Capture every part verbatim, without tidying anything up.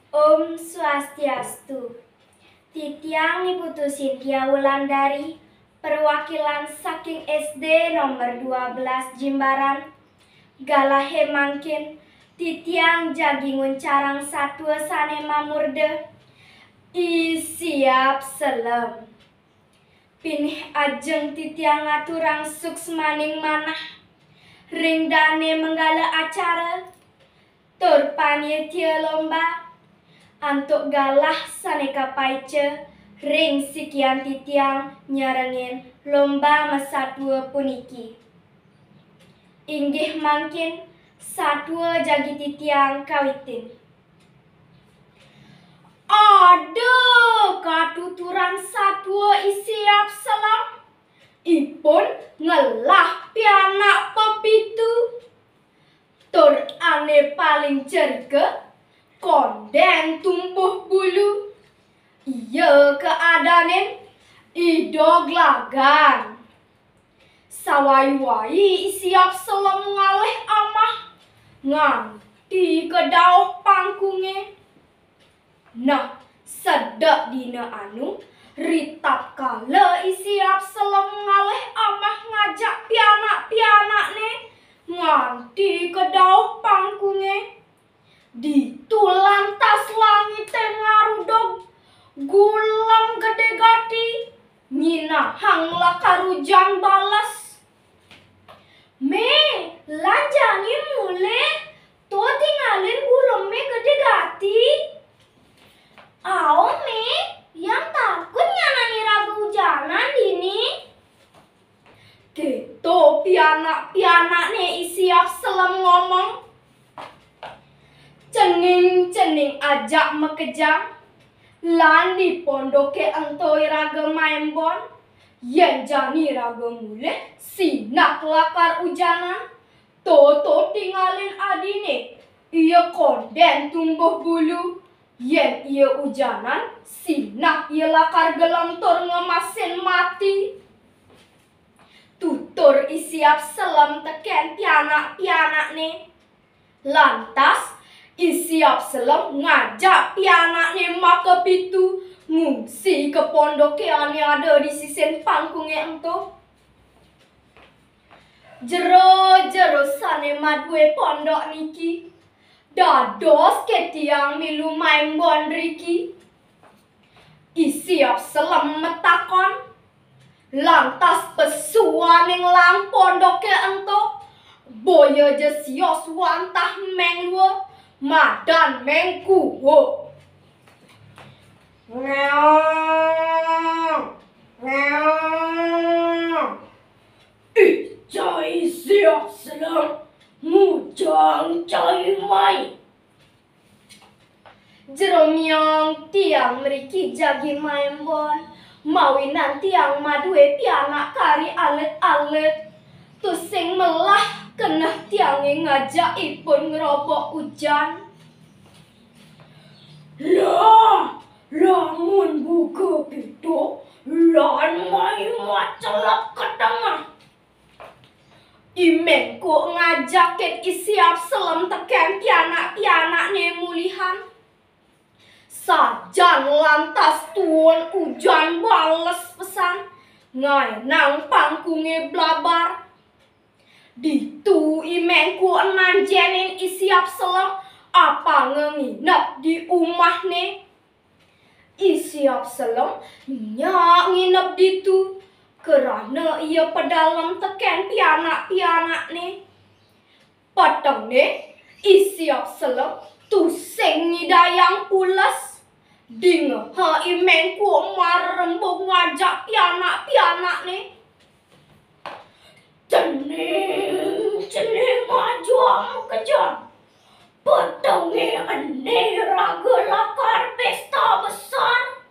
Om Swastiastu. Titiang Ni Putu Sintia Wulandari, perwakilan saking S D nomor dua belas Jimbaran. Galahe mangkin, titiang jagi nguncarang satua sane mamurda I Siap Selem. Pinih ajeng titiang ngaturang suksmaning manah ring dane manggala acara tur panitia lomba antuk galah sane kapaica ring sikian titiang nyarengin lomba masatua puniki. Inggih mangkin, satua jagi titiang kawitin. Ada katuturan satua I Siap Selem, ipun ngelah pianak pepitu. Tur ane paling ceriga, konden tumbuh bulu. Ia kaadanin Ida Glagan. Sawai-wai I Siap Selem ngalih amah nganti ka dauh pangkunge. Nah, sedek dina anu, ritatkala I Siap Selem ngalih amah ngajak pianak-pianakne nganti ka dauh pangkunge, ditu lantas langite ngarudug, gulem gede gati, nyinahang lakar ujan bales. "Me, lan jani mulih, to tingalin guleme gede gati." "Ao, Me, tiang takut nyanan iraga ujanan dini." Keto pianak-pianakne I Siap Selem ngomong. Cening-cening ajak makejang, lan di pondoke ento iraga maembon, yen jani iraga mulih, sinah lakar ujanan, to to tingalin adine, ia konden tumbuh bulu, yen ia ujanan, sinah ia lakar gelem tur ngemasin mati. Tutur I Siap Selem teken pianak-pianakne. Lantas, I Siap Selem ngajak pianakne makapitu ngungsi ka pondoke ane ada di sisin pangkunge ento. Jero-jero sane madue pondok niki, dados ke tiang milu maembon riki? I Siap Selem matakon. Lantas pesuaning lang pondoke ento, boya ja sios wantah meng lua, madan meng kuuk. Ngeong, ngeong. Ih, cai Siap Selem, ngujang cai mai. Jero miong, tiang mriki jagi maembon, mawinan tiang madue pianak kari alit-alit. Tusing melah keneh tiange ngajak ipun ngrobok ujan. Lah, lamun buka pituh, lan mai macelep ka tengah. I Mengkuk ngajakin I Siap Selem teken pianak-pianakne mulihan. Sajan lantas tuun ujan bales pesan, ngaenang pangkunge blabar. Ditu I Mengkuk nanjenin I Siap Selem apanga nginep di umahne. I Siap Selem nyak nginep ditu, krana ia pedalem teken pianak-pianakne. Petengne, I Siap Selem tusing nyidayang pules. Dingeha I Mengkuk marembug ngajak pianak-pianakne. Cening, cening, ajam kejam. Petengne ene raga lakar pesta besar.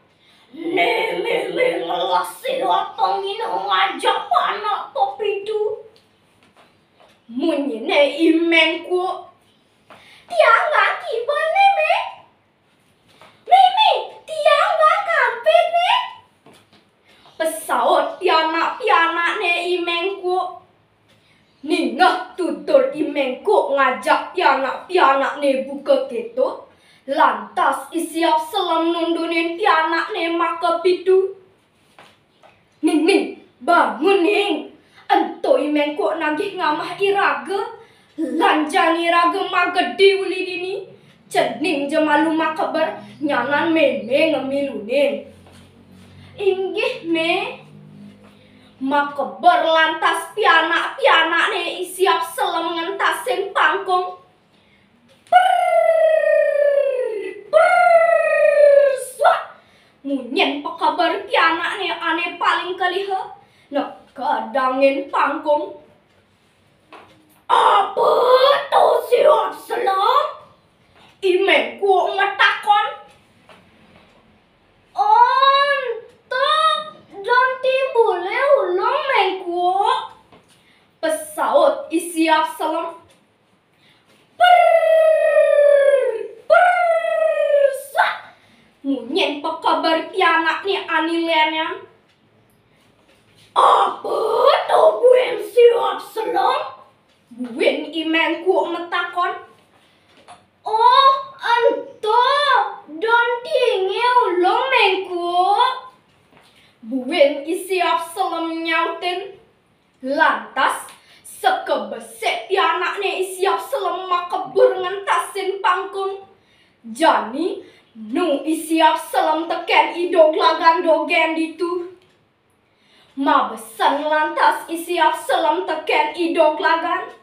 Ne meme ngelah silat pengina ngajak panak pepitu. Munyine I Mengkuk. Tiang ngan kiba ne, Me. Meme, tiang ngan kampid ne, pesaut pianak-pianakne I Mengkuk. Ningeh tutur I Mengkuk ngajak pianak-pianakne buka keto. Lantas I Siap Selem nundunin pianakné makapitu. "Ning, Ning, bangun, Ning. Ento I Méngkuk nagih ngamah iraga. Lan jani iraga magedi uli dini. Cening ja malu makeber, nyanan mémé ngemilunin." "Inggih, Mé." Makeber lantas pianak-pianakné I Siap Selem ngentasin pangkung. Prrr, prrr, suak. Munyin pakeber pianakné ané paling keliha, neked angin pangkung. "Apa to, Siap Selem?" I Méngkuk matakon. "Ento don timbulé ulung, Méngkuk," pesaut I Siap Selem. Prrr, prrr, suak. Munyin pakeber pianakné ané lénan. "Apa to buin, Siap Selem?" buin I Méngkuk matakon. "Oh, ento don tiingé ulung, Méngkuk," buin I Siap Selem nyautin. Lantas, sakabesik pianakné I Siap Selem makebur ngentasin pangkung. Jani, nu I Siap Selem tekén I Doglagan dogén ditu. Mabesen lantas I Siap Selem tekén I Doglagan.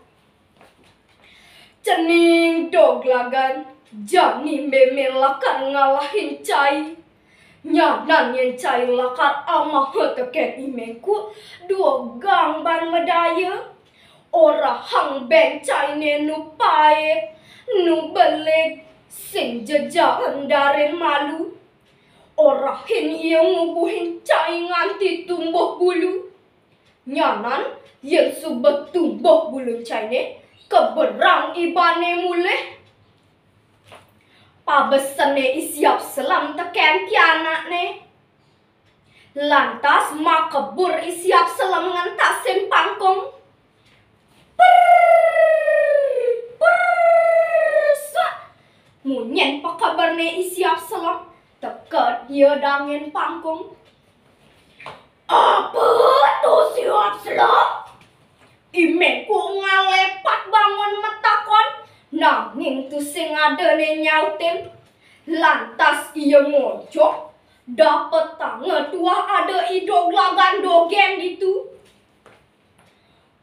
"Cening Doglagan, jani mémé lakar ngalahin cai. Nyanan yén cai lakar amaha tekén I Méngkuk, dugang ban madaya. Orahang bén cainé nu pait, nu belig, sing ja jaen darin malu. Orahin ia ngubuhin cai nganti tumbuh bulu. Nyanan, yén suba tumbuh bulun cainé, keberang ibané mulih." Pabesené I Siap Selem tekén pianakné. Lantas makebur I Siap Selem ngentasin pangkung. Prrr, prrr, suak. Munyin pakeberné I Siap Selem, teked ia dangin pangkung. "Apa to, Siap Selem?" I Méngkuk ngalepat bangun matakon, nanging tusing ada né nyautin. Lantas ia ngojog, dapetanga tuah ada I Doglagan dogén ditu.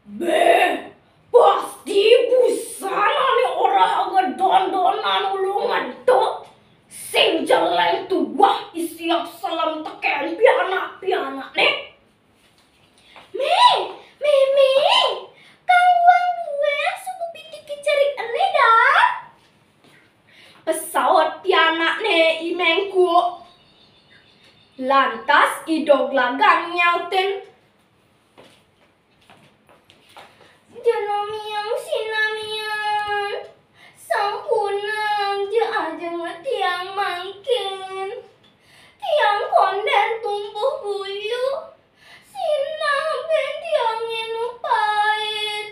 "Béh, pasti busan ané orahanga don-donan ulung ento. Sing ja lén tuah I Siap Selem tekén pianak-pianakné." "Mé, Mé, Mé, kangguang duén suku pitik kicerik ené, Dad," pesaut pianakné I Méngkuk. Lantas I Doglagan nyautin. "Sinamian, sinamian, sampunang ja ajeng tiang mangkin. Tiang kondén tumbuh bulu, sinah bén tiangé nu pait,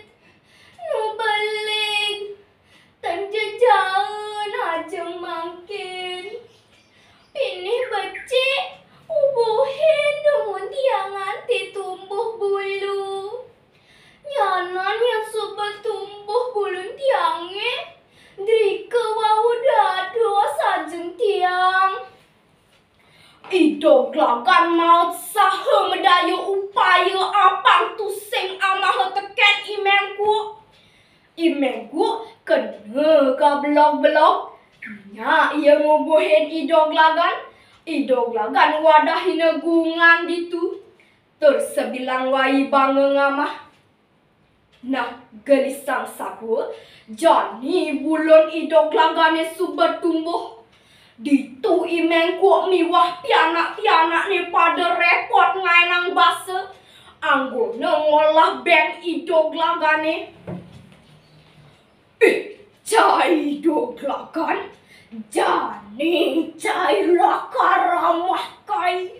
nu belig, tan ja jaen ajeng mangkin. Pinih becik, ubuhin dumun tiang nganti tumbuh bulu. Nyanan yén suba tumbuh bulun tiangé, drika wau dados ajeng tiang." I Doglagan maut saha madaya upaya apang tusing amaha tekén I Méngkuk. I Méngkuk kena kabelog-belog. Nya ia ngubuhin I Doglagan. I Doglagan wadahina gungan ditu. Tur sabilang wai banga ngamah. Nah, gelisang satua, jani bulun I Doglagané suba tumbuh. Ditu I Méngkuk miwah pianak-pianakné pada répot ngaénang basa, anggona ngolah bén I Doglagané. "Ih, cai Doglagan, jani cai lakar amah kai."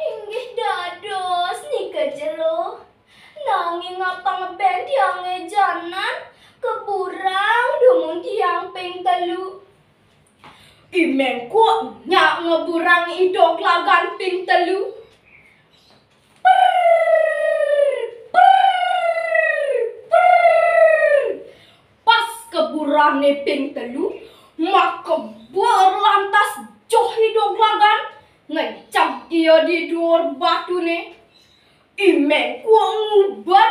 "Inggih dados nika jero. Nanging apang bén tiangé janan, keburang dumun tiang ping Telu. I Mengkuk nyak ngeburang i Doglagan ping telu. Prrr, prrr, prrr. Pas keburane ping telu, makebur lantas joh i Doglagan ngencang ia di duur batune. I Mengkuk nguber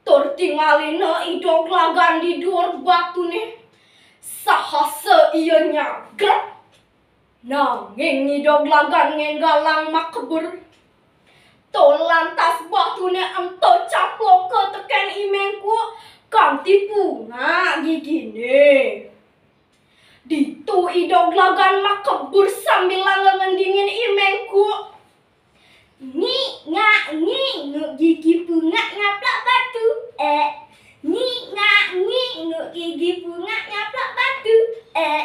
tur tingalina i Doglagan di duur batune. Sahasa ia nyagrep. Nanging i Doglagan ngenggalang makebur. Tur lantas batune ento caploka teken i Mengkuk kanti pungak gigine. Ditu i Doglagan makebur sambilanga ngendingin i Mengkuk. Ngik ngak ngik nguk gigi pungak nyaplak batu, eh. Ngik ngak ngik nguk gigi pungak nyaplak batu, eh.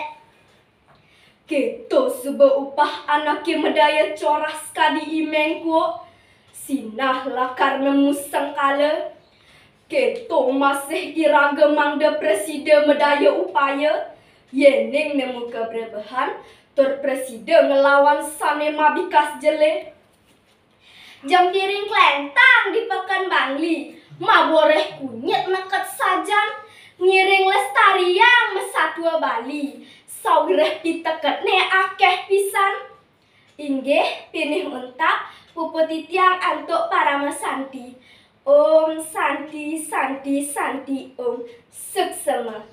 Keto suba upah anake madaya coras kadi i Mengkuk. Sinah lakar nemu sengkala. Keto masih iraga mangda prasida madaya upaya, yening nemu kabrebehan, tur prasida nglawan sane mabikas jelih. Jempiring klentang di peken Bangli, maboreh kunyit neket sajan, ngiring lestariang masatua Bali, sawireh piteketne akeh pisan. Inggih, pinih untat, puput titiang antuk parama santi. Om Santi, Santi, Santi, Om. Suksema.